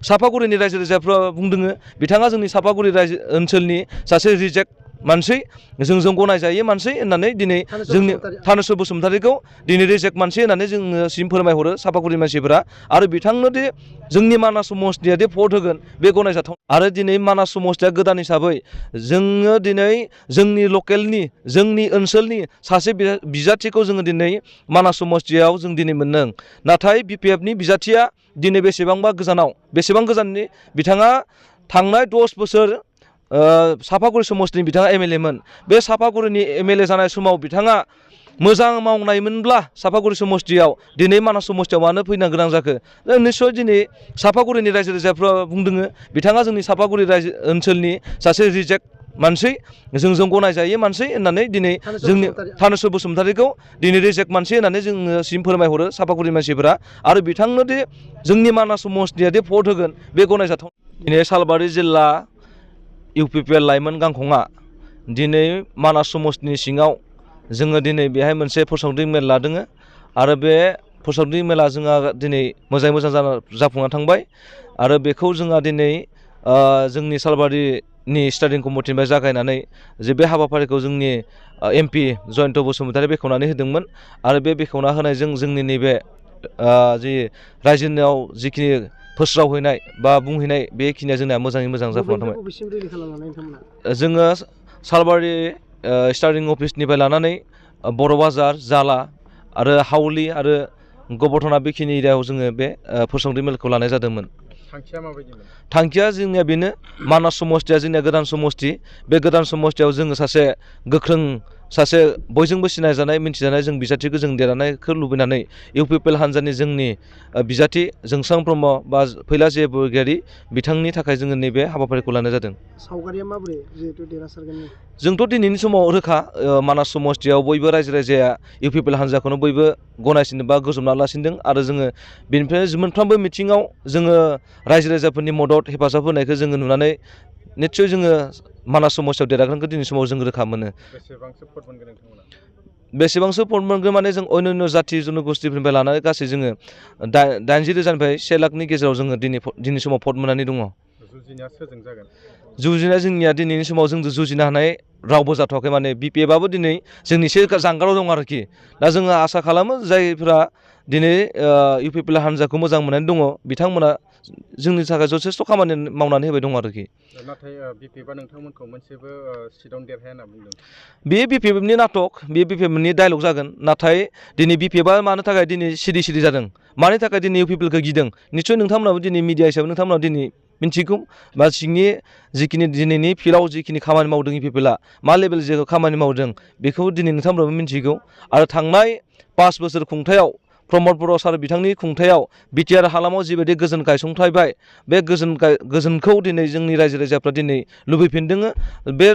सापागुरिनि रायजो राजाफ्रा बुंदों बिथाङा जोंनि सापागुरि रायजो ओनसोलनि सासे रिजेक्ट मानसि जोंजों गनायजायै मानसि होननानै दिनै जोंनि थानेस्वर बसुमतारीखौ दिनै रिजेक्ट मानसि होननानै जोंसिम फोरमायहरो सापागुरि मानसिफोरा आरो बिथांनो दि जोंनि मानास समस्तिया दि भट होगोन बे गनायजाथाव आरो दिनै मानास समस्तिया गोदान हिसाबै जोङो दिनै जोंनि लकेलनि जोंनि ओनसोलनि सासे बिजाथिखौ जोङो दिनै मानास समस्तियाव जों दिनै मोनदों नाथाय बिपिएफनि बिजाथिया दिनै बेसेबांबा गोजानाव बेसेबां गोजाननि बिथाङा थांनाय 10 बोसोर सापागुरि समस्तिनि बिथाङा एमएलए मोन बे सापागुरिनि एमएलए जानाय समाव बिथाङा मोजां मावनायमोनब्ला सापागुरि समस्तियाव दिनै मानास समस्तियाव मानो फैनो गोनां जाखो निस्सय दिनै सापागुरिनि रायजो राजाफ्रा बुंदों बिथाङा जोंनि सापागुरि रायजो ओनसोलनि सासे रिजेक्ट मानसि जोंजों गनायजायै मानसि होननानै दिनै जोंनि थानेस्वर बसुमतारीखौ दिनै रिजेक्ट मानसि होननानै जोंसिम फोरमायहरो सापागुरि मानसिफोरा आरो बिथांनो दि जोंनि मानास समस्तिया दि भट होगोन बे गनायजाथाव दिनै सालबारि जिल्ला इउपिपिएल लाइमोन गांखंआ दिनै मानास समस्तिनि सिङाव जोङो दिनै बेहाय मोनसे फोसावदिं मेल लादों आरो बे फोसावदिं मेला जोंहा दिनै मोजाङै मोजां जाफुंना थांबाय आरो बेखौ जोंहा दिनै जोंनि सालबारिनि स्टाडिं कमिटिनिफ्राय जागायनानै जे बे हाबाफारिखौ जोंनि एमपि जयन्त बसुमतारी बेखेवनानै होदोंमोन आरो बे बेखेवना होनायजों जोंनि नैबे जि रायजोआव जिखिनि फोस्रावहैनाय बा बुंहैनाय बेखिनिया जोंना मोजाङै मोजां जाफुंना थांबाय जोङो सालबारि स्टार्टिं अफिसनिफ्राय लानानै बर' बाजार जाला आरो हावलि आरो गबरधना बेखिनि एरियायाव जोङो बे फोसावदिं मेलखौ लानाय जादोंमोन थांखिया जोंनिया बेनो मानास समस्तिया जोंनिया गोदान समस्ति बे गोदान समस्तियाव जोङो सासे गोख्रों सासे बयजोंबो सिनायजानाय मिन्थिजानाय जों बिजाथिखौ जों देरहानायखौ लुबैनानै इउपिपिएल हान्जानि जोंनि बिजाथि जोंसां ब्रह्म बा फैला जे बरगयारी बिथांनि थाखाय जोङो नैबे हाबाफारिखौ लानाय जादों सावगारिया माबोरै जिहेतु देरहासारगोननि जोंथ' दिनैनि समाव रोखा मानास समस्तियाव बयबो रायजो राजाया इउपिपिएल हान्जाखौनो बयबो गनायसिनो बा गोजोनना लासिनदों आरो जोङो बेनिफ्राय मोनफ्रोमबो मिथिङाव जोङो रायजो राजाफोरनि मदद हेफाजाब होनायखौ जोङो नुनानै निस्सय जोङो मानास समस्तियाव देरहागोनखौ दिनै समाव जों रोखा मोनो बेसेबांसो भट मोनगोन माने जों अन्य जाथि जनगोष्ठीफोरनिफ्राय लानानै गासै जोङो 80,000निफ्राय 1 लाखनि गेजेराव जोङो दिनै समाव भट मोननानै दङ जुजिनाया जोंनिया दिनैनि समाव जों जुजिनो हानाय रावबो जाथ'वाखै माने बिपिएफआबो दिनै जोंनि एसे जानगाराव दं आरोखि दा जोङो आसा खालामो जायफ्रा दिनै इउपिपिएल हान्जाखौ मोजां मोननानै दङ बिथांमोना जोंनि थाखाय जथेस्थ' खामानि मावनानै होबाय दं आरोखि नाथाय बिपिएफआ नोंथांमोनखौ मोनसेबो सिटआवनो देरहाया होनना बुंदों बे बिपिएफनि नाटक बे बिपिएफनि डायलग जागोन नाथाय दिनै बिपिएफआ मानो थाखाय दिनै सिरि जादों मानि थाखाय दिनै इउपिपिएलखौ गिदों निस्सय नोंथांमोनाबो दिनै मिडिया हिसाबै नोंथांमोनाबो दिनै मिन्थिगौ बा सिंनि जिखिनि दिनैनि फिल्डआव जिखिनि खामानि मावदों इउपिपिएलआ मा लेभेल जे खामानि मावदों बेखौ दिनै नोंथांमोनाबो मिन्थिगौ आरो थांनाय 5 बोसोर खुंथायाव प्रमद बर' सार बिथांनि खुंथायाव बिटिआर हालामाव जिबायदि गोजोन गायसंथायबाय बे गोजोनखौ दिनै जोंनि रायजो राजाफ्रा दिनै लुबैफिनदों बे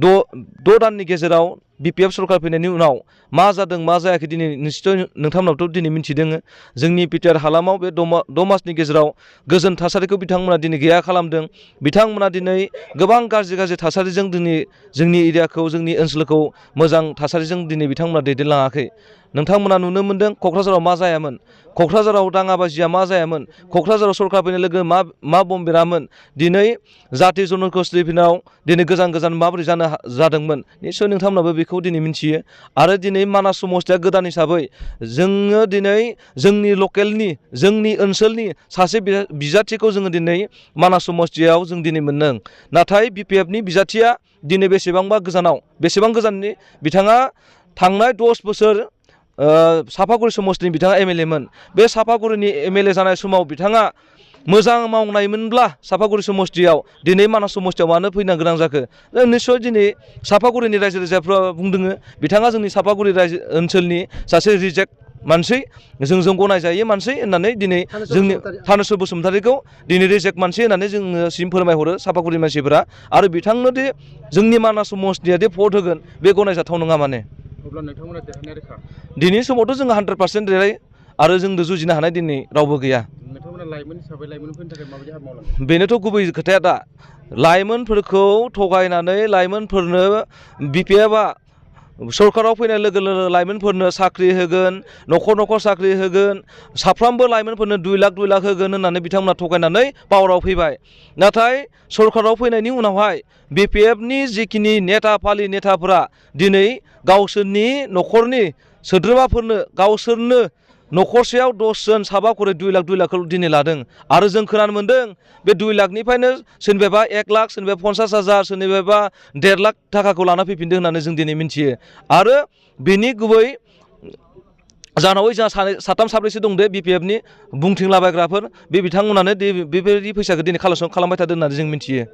6 दाननि गेजेराव बिपिएफ सरकार फैनायनि उनाव मा जादों मा जायाखै दिनै निश्चय नोंथांमोनाबोथ' दिनै मिन्थिदों जोंनि बिटिआर हालामाव बे 6 मासनि गेजेराव गोजोन थासारिखौ बिथांमोना दिनै गैया खालामदों बिथांमोना दिनै गोबां गाज्रि थासारिजों दिनै जोंनि एरियाखौ जोंनि ओनसोलखौ मोजां थासारिजों दिनै बिथांमोना दैदेनलाङाखै नोंथांमोना नुनो मोनदों क'क्राझाराव मा जायामोन क'क्राझाराव दाङाबाजिया मा जायामोन क'क्राझाराव सरकार फैनाय लोगो मा बम बेरामोन दिनै जाथि जनगोष्ठीफोरनाव दिनै गोजान माबोरै जादोंमोन निस्सय नोंथांमोनाबो बेखौ दिनै मिन्थियो आरो दिनै मानास समस्तिया गोदान हिसाबै जोङो दिनै जोंनि लकेलनि जोंनि ओनसोलनि सासे बिजाथिखौ जोङो दिनै मानास समस्तियाव जों दिनै मोनदों नाथाय बिपिएफनि बिजाथिया दिनै बेसेबां गोजाननि बिथाङा थांनाय 10 बोसोर सापागुरि समस्तिनि बिथाङा एमएलए मोन बे सापागुरिनि एमएलए जानाय समाव बिथाङा मोजां मावनायमोनब्ला सापागुरि समस्तियाव दिनै मानास समस्तियाव मानो फैनो गोनां जाखो निस्सय दिनै सापागुरिनि रायजो राजाफ्रा बुंदों बिथाङा जोंनि सापागुरि रायजो ओनसोलनि सासे रिजेक्ट मानसि जोंजों गनायजायै मानसि होननानै दिनै जोंनि थानेस्वर बसुमतारीखौ दिनै रिजेक्ट मानसि होननानै जोंसिम फोरमायहरो सापागुरि मानसिफोरा आरो बिथांनो दि जोंनि मानास समस्तिया दि भट होगोन बे गनायजाथाव नङा माने अब्ला नोंथांमोना देरहानाया रोखा दिनैनि समावथ' जोङो 100% देरहायो आरो जोंजों जुजिनो हानाय दिनै रावबो गैया नोंथांमोना लाइमोन हिसाबै लाइमोनफोरनि थाखाय माबायदि हाबा मावलांगोन बेनोथ' गुबै खोथाया दा लाइमोनफोरखौ थगायनानै लाइमोनफोरनो बिपिएफआ सरकाराव फैनाय लोगो लोगो लाइमोनफोरनो साख्रि होगोन न'खर न'खर साख्रि होगोन साफ्रोमबो लाइमोनफोरनो 2 लाख होगोन होननानै बिथांमोना थगायनानै पावाराव फैबाय नाथाय सरकाराव फैनायनि उनावहाय BPFनि जिखिनि नेता फालि नेताफोरा दिनै गावसोरनि न'खरनि सोद्रोमाफोरनो गावसोरनो न'खरसेयाव 10 जन साबा खरै 2 लाखखौ दिनै लादों आरो जों खोनानो मोन्दों बे 2 लाखनिफ्रायनो सोरनिफ्रायबा 1 लाख सोरनिफ्रायबा 50,000 सोरनिफ्रायबा 1.5 लाख थाखाखौ लाना फैफिनदों होननानै जों दिनै मिथियो आरो बेनि गुबै जानावै जोंहा साथाम साब्रैसो दं दे BPFनि बुंथिंलाबायग्राफोर बे बिथांमोनानो बेबायदि फैसाखौ दिनै कालेक्सन खालामबाय थादों होननानै जों मिथियो